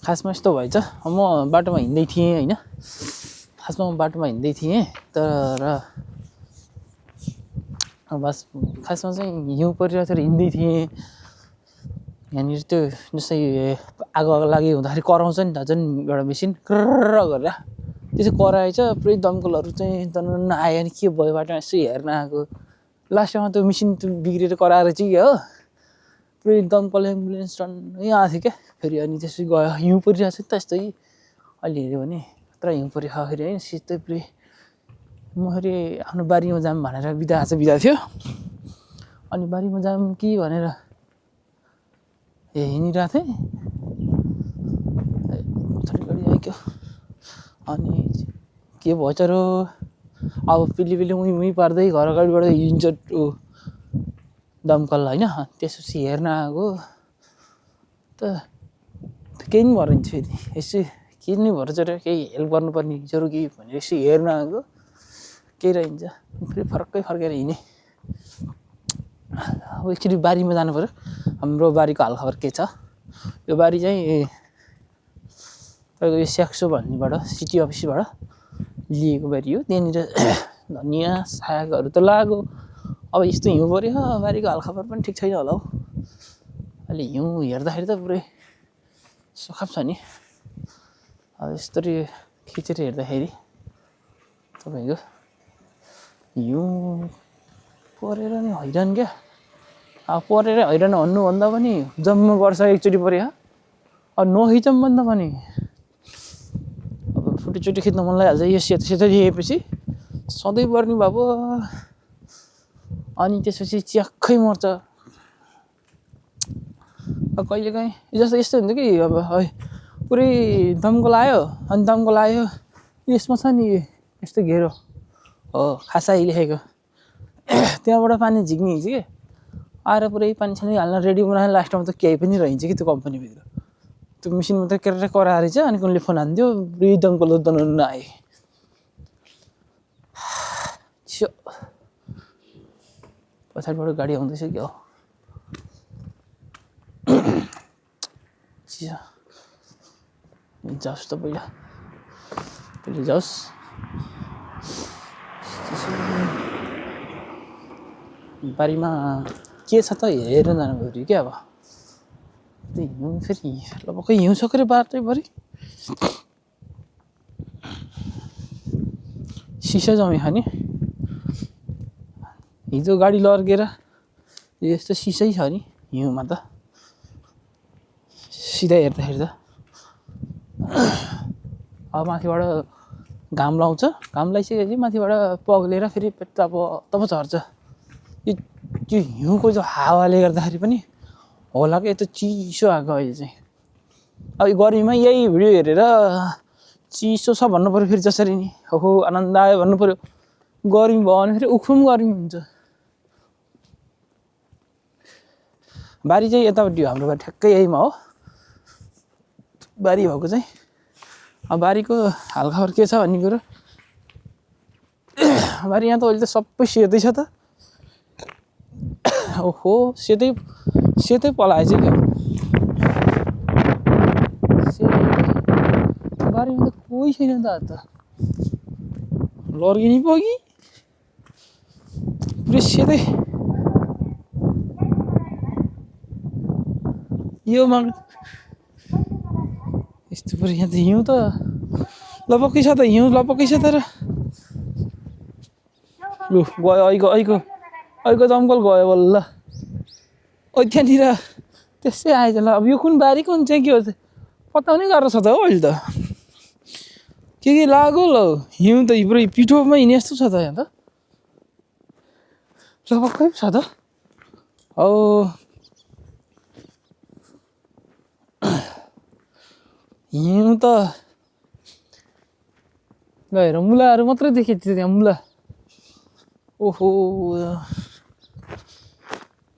खासमा यस्तो भएछ म बाटोमा हिँड्दै थिएँ होइन खासमा म बाटोमा हिँड्दै थिएँ तर बस खासमा चाहिँ हिउँ परिरहेको थियो हिँड्दै थिएँ यहाँनिर त्यो जस्तै आगो लागि हुँदाखेरि कराउँछ नि त झन् एउटा मेसिन क्र गरेर त्यो चाहिँ कराएछ पुरै दमकलहरू चाहिँ तन्न आयो अनि के भयो बाटोमा यसो हेर्न आएको लास्टमा त्यो मेसिन बिग्रेर कराएर चाहिँ हो पुरै दमकल एम्बुलेन्स टन्नै आएको थियो क्या फेरि अनि त्यसपछि गयो हिउँ परिरहेको छ नि त यस्तै अहिले हेऱ्यो भने यत्रो हिउँ परिखाखेरि होइन शीतै पुरै म फेरि आफ्नो बारीमा जाऊँ भनेर बिदा थियो अनि बारीमा जाऊँ कि भनेर हिँडिरहेको थिएँ पछाडि गाडी आइक्यो अनि के भएछ र अब पिल्ली उही पार्दै घर अगाडिबाट हिँड्छ दमकल होइन त्यसपछि हेर्न आएको त केही नि भएर हिँड्छ फेरि यसो के नि भएर चाहिँ केही हेल्प गर्नुपर्ने हुन्छ र कि भनेर यसो हेर्न आएको केही रहन्छ फेरि फर्केर हिँडेँ अब एकचोटि बारीमा जानु पऱ्यो हाम्रो बारीको हालखबर के छ यो बारी चाहिँ तपाईँको यो स्याक्सो भन्नेबाट सिटी अफिसबाट लिएको बारी हो त्यहाँनिर धनियाँ सागहरू त लाग्यो अब यस्तो हिउँ पऱ्यो बारीको हालखबर पनि ठिक छैन होला हौ अहिले हिउँ हेर्दाखेरि त पुरै सखाप छ नि अब यस्तरी खिचेर हेर्दाखेरि तपाईँको हिउँ परेर नि हैरान क्या अब परेर हैरान भन्नुभन्दा पनि जम्मा वर्ष एकचोटि पऱ्यो अब नखिचौँ भन्दा पनि अब फोटोचोटि खिच्न मन लागिहाल्छ यो सेतो लिएपछि सधैँ पर्ने भए पो अनि त्यसपछि च्याक्कै मर्छ अब कहिलेकाहीँ जस्तो यस्तो हुन्छ कि अब पुरै दमकल आयो अनि दमकल आयो यसमा छ नि यस्तो घेरो हो खासै लेखेको त्यहाँबाट पानी झिक्ने हुन्छ कि आएर पुरै पानी छानी हाल्न रेडी बनाएर लास्टमा त केही पनि रहन्छ कि त्यो कम्पनीभित्र त्यो मेसिन मात्रै केरेर कराएर चाहिँ अनि कुनले फोन हान्थ्यो पुरै दमकल दनन्न आए पछाडिबाट गाडी आउँदैछ क्या हो जाओस् त पहिले जाओस् बारीमा के छ त हेरेर जानु पऱ्यो क्या अब त्यही हिउँ फेरि लगभग हिउँ सकेर बाटैभरि सिसा जमी खाने हिजो गाडी लड्केर यस्तो सिसै छ नि हिउँमा त सिधा हेर्दाखेरि त अब माथिबाट घाम लाउँछ घाम लगाइसकेपछि माथिबाट पग्लेर फेरि तब झर्छ त्यो हिउँको जो हावाले गर्दाखेरि पनि होला कि यस्तो चिसो आएको अहिले चाहिँ अब गर्मीमा यही भिडियो हेरेर चिसो छ भन्नु पऱ्यो फेरि जसरी नि हो आनन्द आयो भन्नु पऱ्यो गर्मी भयो भने फेरि उखुम गर्मी हुन्छ बारी चाहिँ यतापट्टि हो हाम्रो बारी ठ्याक्कै यहीमा हो बारी भएको चाहिँ अब बारीको हालखबर के छ भन्ने कुरो बारी यहाँ त अहिले त सबै सेतै छ त ओहो सेतै पलाएछ क्या बारीमा त कोही छैन त लड्किने पो कि पुरै सेतै यो यस्तो पुरै यहाँ त हिउँ त लपक्कै छ त हिउँ लपक्कै छ तर लु गयो अहिको दमकल गयो बल्ल त्यहाँनिर त्यसै आएछ ल अब यो कुन बारी कुन चाहिँ के हो पत्ता नै गाह्रो छ त हो अहिले त के लाग्यो ल हिउँ त पुरै पिठोमा हिँड्ने जस्तो छ त यहाँ त लपक्कै छ त हौ हिउँ त ल हेर मुलाहरू मात्रै देखेको थियो त्यहाँ मुला ओहो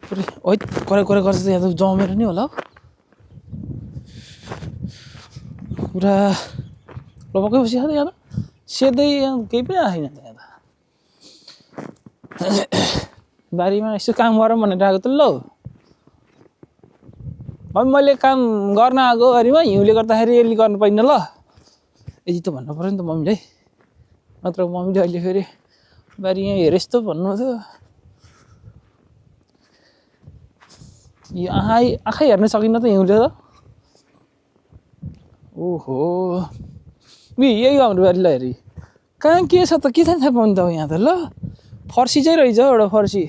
पुरै करे गर्छ यहाँ त जमेर नि होला पुरा लपक्कै बसिरहेको छ यहाँ त सेतै केही पनि आएन त यहाँ त बारीमा यसो काम गरौँ भनेर आएको त ल अब मैले काम गर्न आएको बारीमा हिउँले गर्दाखेरि यसले गर्नु पाइन्न ल यति त भन्नु पऱ्यो नि त मम्मीले नत्र मम्मीले अहिले फेरि बारी यहाँ हेर यस्तो भन्नु थियो यो आँखै हेर्न सकिन्न त हिउँले त ओहो यही हो हाम्रो बारी ल हेरी कहाँ के छ त के थाहा पाउनु त यहाँ त ल फर्सी चाहिँ रहेछ एउटा फर्सी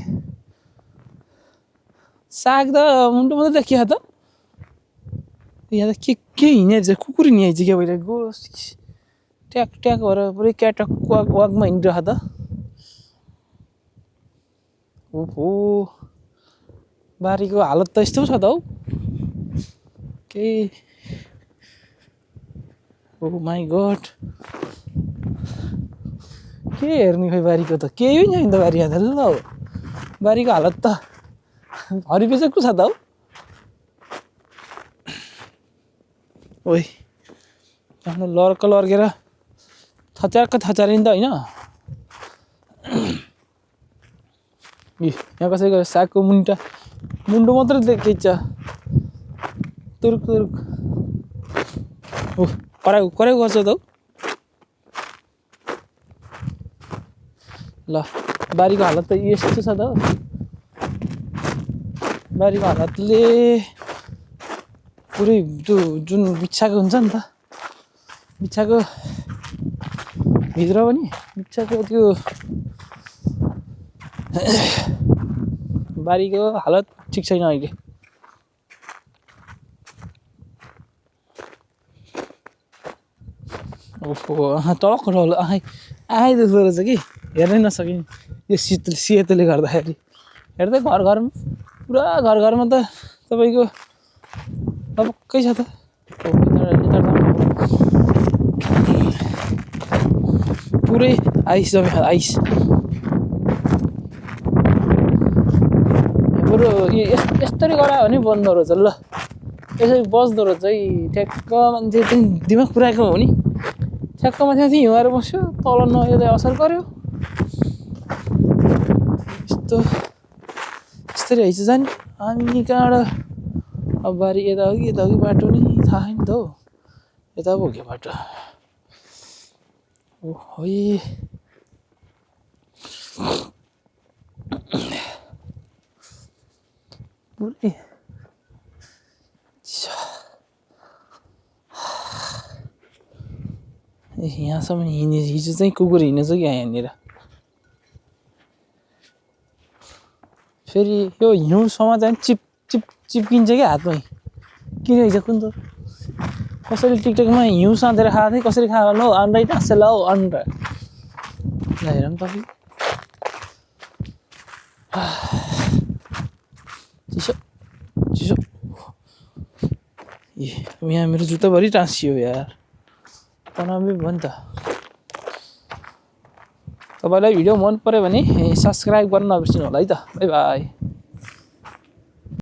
साग त मुन्टो मात्रै देखियो त यहाँ त के हिँडेर चाहिँ कुकुर हिँडिआइन्छ क्या भइरहेको गोस ट्याक ट्याक भएर पुरै क्याटक वाकमा हिँडिरहेको त ओहो बारीको हालत त यस्तो छ त हौ केही ओ माई गड के हेर्ने खै बारीको त केही छैन त बारी यहाँ त ल बारीको हालत त हरिपे चाहिँ को छ त हौ ओइ आफ्नो लर्केर थचारिन्छ होइन यहाँ कसैको सागको मुन्टो मात्रै देखिन्छ तुरुक ओ कराउ गर्छ त हौ ल बारीको हालत त यस्तो छ त बारीको हालतले पुरै त्यो जुन बिच्छाको हुन्छ नि त बिच्छाको भित्र पनि बिच्छाको त्यो बारीको हालत ठिक छैन अहिले ओहो टक्क आँखै दुख्दो रहेछ कि हेर्नै नसकिने यो सेतोले गर्दाखेरि हेर्दै घरमा पुरा घरमा त तपाईँको पक्कै छ त पुरै आइस जम्यो आइस बरु यस्तरी गरायो भने बन्द रहेछ ल यसरी बस्दो रहेछ है ठ्याक्क मान्छे चाहिँ दिमाग पुऱ्याएको हो नि ठ्याक्क माथि हिउँएर बस्यो तल नहेर्दै असर गर्यो यस्तरी हैछ जाने हामी कहाँबाट अब बारी यता हो कि बाटो नि थाहा छैन त हौ यता पो के बाटो ओ है पुरै यहाँसम्म हिजो चाहिँ कुकुर हिँडेछ क्या यहाँनिर फेरि यो हिउँसम्म चाहिँ चिप्किन्छ क्या हातमै किन हिजो त कसरी टिकटकमा हिउँ साँधेर खाएको थिएँ कसरी खायो ल अन्डै टाँस्छ ल हौ अन्डा ल हेरौँ तपाईँ चिसो यहाँ मेरो जुत्ताभरि टाँसियो यार तनावै भयो नि त तपाईँलाई भिडियो मन पऱ्यो भने सब्सक्राइब गर्न नबिर्सिनु होला है त बाई बाई